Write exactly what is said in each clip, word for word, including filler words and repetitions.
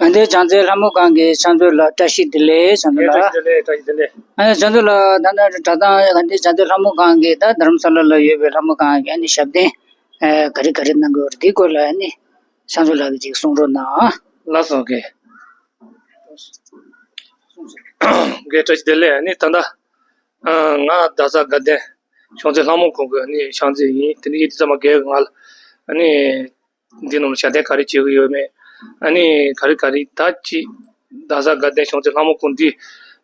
དགའ་ལྡན་བྱང་རྩེ་ལྷ་མོ་སྒང་གི་ཕྱག་མཛོད་ལ་བཀྲ་ཤིས་བདེ་ལེགས། བྱང་མཛོད་ལགས། བཀྲ་ཤིས་བདེ་ལེགས། བཀྲ་ཤིས་བདེ་ལེགས། ཨ་ནི་བྱང་མཛོད་ལགས། ད་ལྟ་གྲྭ་ཚང་དགའ་ལྡན་བྱང་རྩེ་ལྷ་མོ་སྒང་གི་ད་རྡ་རམ་ས་ལ་ལ་ཡོད་པའི་ལྷ་མོ་སྒང་གི་ཨ་ནི་ཞབས་བརྟན་ཨ་ག་རེ་ག་རེ་གནང་གི་ཡོད་རེད། འདིའི་སྐོར་ལ་ཨ་ནི་བྱང་མཛོད་ལགས་ཀྱིས་ཅིག་གསུང་རོགས་གནང་། ལགས་སོ། ཨོ་ཁེ། ཨོ་ཁེ། བཀྲ་ཤིས་བདེ་ལེགས། ཨ་ནི་ད་ལྟ་ཨ་ང་རྡ་ས་དགའ་ལྡན་བྱང་རྩེ་ལྷ་མོ་ཁོང་གི་ཨ་ནི་ཕྱག་མཛོད་ཡིན། དེ་འདྲ་ཡིན་དུས་ཙམ་པ་རྒན་ང་ལ་ཨ་ནི་འདི་ནང་ལ་ཞབས་བརྟན་ག་རེ་བྱེད་ཀྱི་ཡོད་མེད། ཨ་ནི་ག་རེ་ག་རེ་ད་ཅི་རྡ་ས་དགའ་ལྡན་བྱང་རྩེ་ལྷ་མོ་ཁོང་འདི་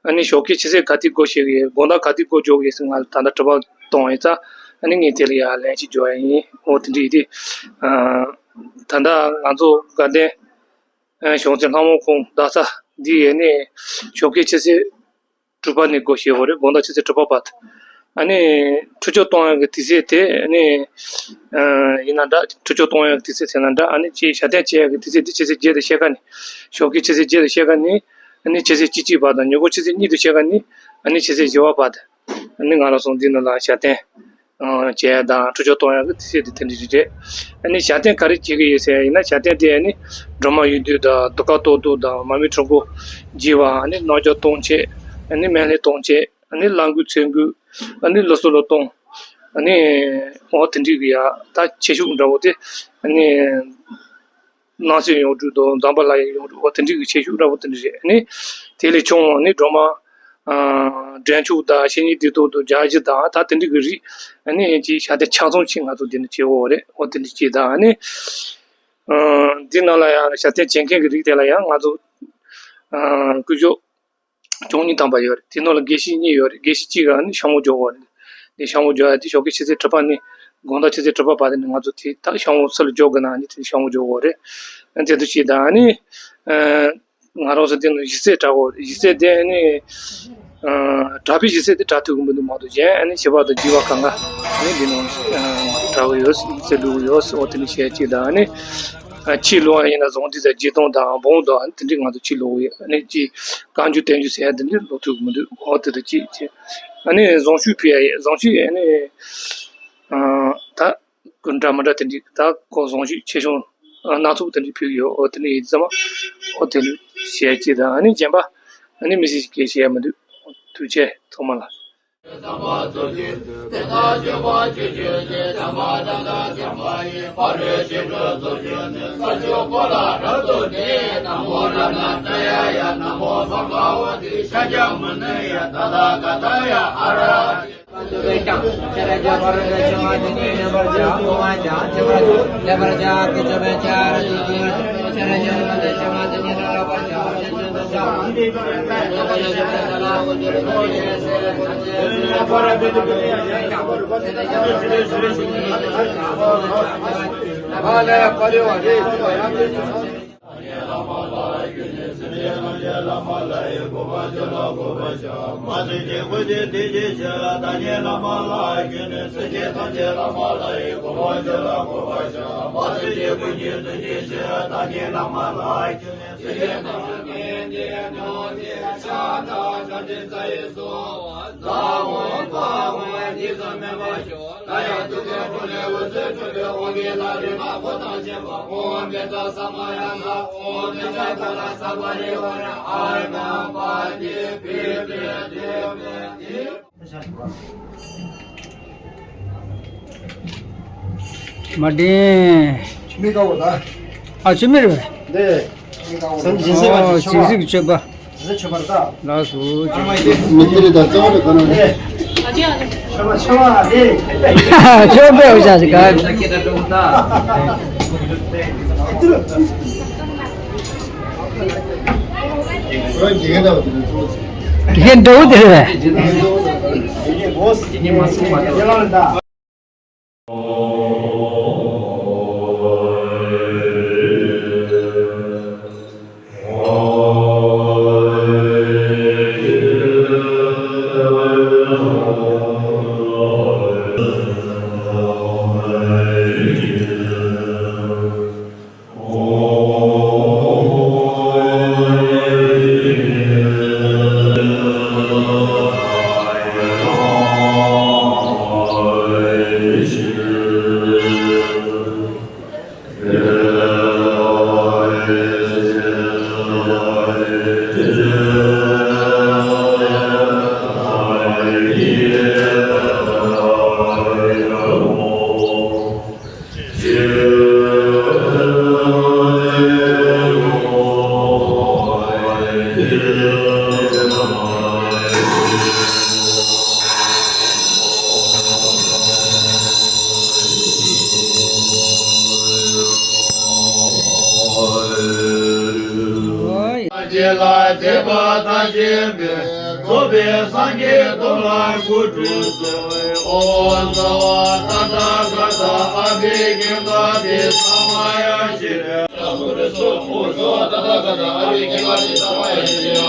ཨ་ནི་ཞོགས་ཀས་ཆུ་ཚོད་ག་དུས་སྒོ་ཕྱེ་གི་ཡོད། དགོང་དག་ག་དུས་སྒོ་རྒྱག་གི་ཡོད་ཟེར་ང་ལ་ད་ལྟ་དྲི་བ་གཏོང་ཡོད་ཙང་། ཨ་ནི་ངས་དེ་ལ་ཡང་ལན་ཅིག་འཇོག་ཡ་ཡིན། འོ་དེ་འདྲ་ཡིན་དུས་ཨ་ད་ལྟ་ང་ཚོ་དགའ་ལྡན་ཨ་བྱང་རྩེ་ལྷ་མོ་ཁོང་རྡ་ས་འདི་ཡས་ནས་ཞོགས་ཀས་ཆུ་ཚོད་དྲུག་པ་ནས་སྒོ་ཕྱེ་ཡོད་རེད། དགོང་དག་ཆུ་ཚོད་དྲུག་པ་བར་དུ། ཨ་ནི་ཁྲུས་ཆབ་གཏོང་ཡག་གི་དུས་ཚོད་དེ་ཨ་ནི་ཨ་ཡིན་ན་འདྲ། ཁྲུས་ཆབ་གཏོང་ཡག་གི་དུས་ཚོད་ཟེར་ན་འདྲ། ཨ་ནི་ཅིག་ཞབས་བརྟན་བྱེད་ཡག་གི་དུས་ཚོད་དེ་ཆུ་ཚོད་བརྒྱད་དང་ཕྱེད་ཀ་ནས། ཞོགས་ཀས་ཆུ་ཚོད་བརྒྱད་དང་ཕྱེད་ཀ་ནས་ཨ་ནི་ཆུ་ཚོད་བཅུ་གཅིག་བར་དང་། ཉིན་གུང་ཆུ་ཚོད་གཉིས་དང་ཕྱེད་ཀ་ནས་ཨ་ནི་ཆུ་ཚོད་བཞི་པ་བར་དུ། ཨ་ནི་ང་རང་ཚོ་འདི་ནང་ལ་ཞབས་བརྟན་ཨ་བྱེད་ཡག་དང་ཁྲུས་ཆབ་གཏོང་ཡག་གི་དུས་ཚོད་དེ་དེ་འདྲ་རེད། ཨ་ནི་ཞབས་བརྟན་ག་རེ་བྱེད་ཀྱི་ཡོད་ཟེར་ཡིན་ན། ཞབས་བརྟན་དེ་ཨ་ནི་སྒྲོལ་མ་གཡུལ་འདུལ་དང་གདུགས་དཀར་གཏོར་བཟློག་དང་མར་མེ་ཁྲག་འཁོར་རྒྱས་པ། ཨ་ནི་རྣམ་རྒྱལ་སྟོང་མཆོད། ཨ་ནི་སྨན་བླའི་སྟོང་མཆོད། ཨ་ནི་བླ་འགུགས་ཚེ་འགུགས། ཨ་ནི་ལུས་སྲོག་ལ་གཏོང་། ཨ་ནི་འོ་དེ་འདྲའི་གི་ཡ་ད་ཆོས་ཕྱོགས་འདྲ་བོ་དེ། ཨ་ནི་སྣང་སྲིད་ཡོངས་གྲོལ་དང་ཛམ་བྷ་ལ་ཡི་ཡོངས་གྲོལ། འོ་དེ་འདྲའི་གི་ཆོས་ཕྱོགས་འདྲ་བོ་དེ་འདྲ་རེད། ཨ་ནི་དེ་ལས་ཆུང་བ་ནི་སྒྲོལ་མ་ཨ་འདྲེན་མཆོག་དང་བཤེས་གཉེན་སྡིག་ཏོ་དང་བརྒྱ་བཞི་དང་ད་དེ་འདྲའི་གི་རིགས། ཨ་ནི་ཅིག་ཞབས་བརྟན་ཆ་ཚང་ཅིག་ང་ཚོ་འདི་ནས་བྱེད་དགོས་རེད། འོ་དེ་འདྲ་ཅིག་དང་། ཨ་ནི་ཨ་འདི་ནང་ལ་ཡང་ཞབས་བརྟན་བྱེད་མཁན་གི་རིགས་དེ་ལ་ཡང་ང་ཚོ་ཨ་སྐུ་ཞབས་བཅུ་གཉིས་ཐམ་པ་ཡོད་རེད། དེ་ནང་ལ་དགེ་བཤེས་གཉིས་ཡོད་རེད། དགེ་བཤེས་གཅིག་ག་ནི་ཤ་མོ་སྦྱོར་དགོས་རེད། དེ་ཤ་མོ་སྦྱོར་ཡ་དེ་ཞོགས་ཀའི་ཆུ་ཚོད་དྲུག་པ་ནས་དགོང་དག་ཆུ་ཚོད་དྲུག་པ་བར་དེ་ནས་ང་ཚོ་དེ་ད་ཤ་མོ་སུ་ལ་སྦྱོར་དགོས་ན་ནི་དེ་ཤ་མོ་སྦྱོར་དགོས་རེད། ཨ་དེ་ཚོ་བྱས་ད་ཨ་ནི་ཨ་ང་རང་ཚོ་དེ་ནང་གཞི་རྩ་དྲག་གོ། གཞི་རྩ་དེ་ཨ་ནི་ཨ་དྲག་པའི་གཞི་རྩ་དེ་དྲག་ཐུབ་ཀྱི་མི་འདུག་མ་གཏོགས། གཞན་ཨ་ནི་བྱིས་པ་དང་རྒྱུད་པ་གང་ག་ཨ་ནི་དེ་ནང་ཨ་དྲག་གི་ཡོད། གཞི་རྩ་ལུག་ཡོད། འོ་དེ་ནི་བཤད་ཅིག་ད་ཨ་ནི། ཨ་ཆོས་ལུང་བ་ཡིན་ན་རྫོང་སྡེ་དང་རྗེ་ཐང་དང་བོན་དང་དེ་འདྲའི་ང་ཚོ་ཆོས་ལུང་བ་ཡོད། ཨ་ནི་ཅིག་བཀའ་འགྱུར་བསྟན་འགྱུར་ཟེར་ཡ་དེ་འདྲའི་ལོ་ཐུག་མི་འདུག་འོ་དེ་དང་ཅིག་ཅིག་ཨ་ནི་རྫོང་ཤོག་ཕུལ་ཡ་ཡོད། རྫོང་ཤོག་ཨ་ནི་ཨ་ད་ཀུན་འདྲ་མི་འདྲ་དེ་འདྲའི་ད་ཁོ་རྫོང་ཤོག་ཆེ་ཆུང་སྣ་ཚོགས་དེ་འདྲའི་ཕུལ་གི་ཡོད། འོ་དེ་འདྲ་ཡིན་ཙང་འོ་དེ་འདྲ་བཤད་ཅིག་དང་། ཨ་ནི་གཞན་པ་ཨ་ནི་མི་སྲིད་ཀྱི་བཤད་མི་འདུག་ཐུགས་རྗེ་ཆེ་ཚང་མ་ལ། མ་དྲན། མི་དགའ་བོ་ད། ཨ་ཆུ་མེར་བས། འདི། མི་དགའ་བོ་ད། ཨོ་ཇི་སྲིད་ཀྱི་མཆོད་པ། ཇི་སྲིད་མཆོད་པ་རེད་ད། ལགས་སོ། མི་དེ་རེད་ད། རྩ་བ་རེད་ད་ན་རེད། མཆོད་པ་མཆོད་པ་རེད། ཆོས་པའི་འུ་ཅག་ཞིག་ག་རང་དགེ་རྒན་འདྲ་བོ་དེ་རེད། དགེ་རྒན་འདྲ་བོ་དེ་རེད། དགེ་རྒན་མ་གསུངས་པ་དང་། ལ་མཛད་པ་མཐའ་ཡས་པའི། རྫོགས་པའི་སངས་རྒྱས་སྟོང་ལ་སྐུ་སྤྲུལ་གསོལ། ཨོ་ཛ་བ་ཏ་ཐཱ་ག་ཏ་ཨ་བྷི་ཥིང་ག་ཏེ་ས་མ་ཡ་ཤྲཱི། ཨོ་ཛ་བ་ཏ་ཐཱ་ག་ཏ་ཨ་བྷི་ཥིང་ག་ཏེ་ས་མ་ཡ་ཤྲཱི།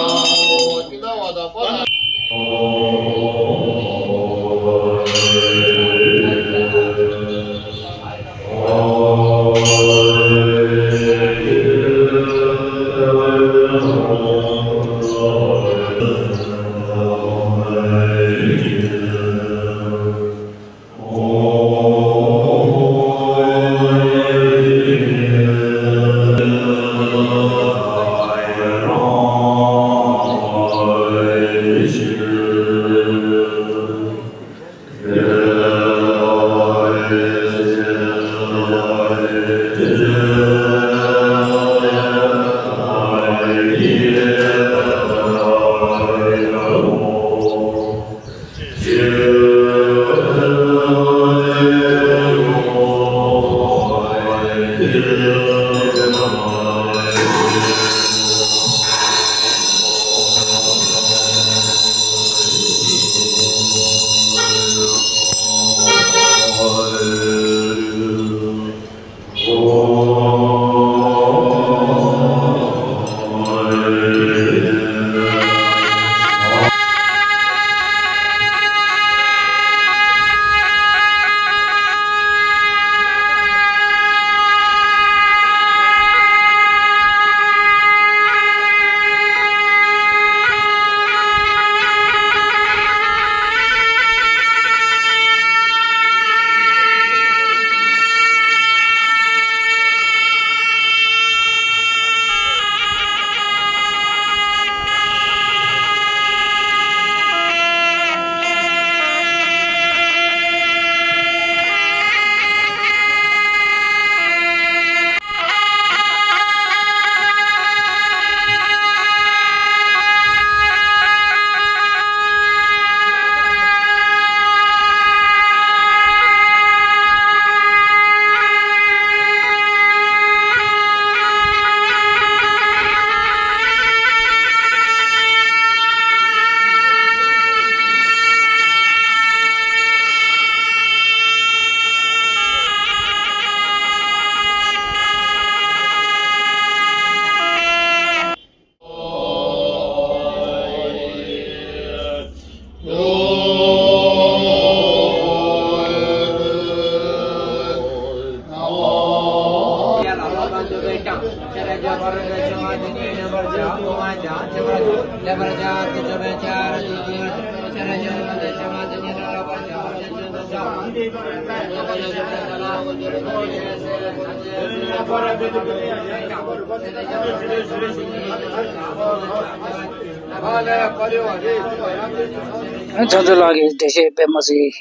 ཚང་ཚོ་ལགས་ཀྱིས་འགྲེལ་བཤད་དཔེ་མ་སྲིད་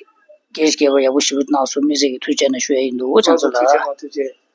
རྒྱས་རྒྱས་པ་ཡག་པོ་ཞིག་གནང་སོང་། དམིགས་བསལ་གྱི་ཐུགས་རྗེ་ཆེ་ཞུ་ཡ་ཡིན་འདུག་ཚང་ཚོ་ལགས། ཐུགས་རྗེ་ཆེ།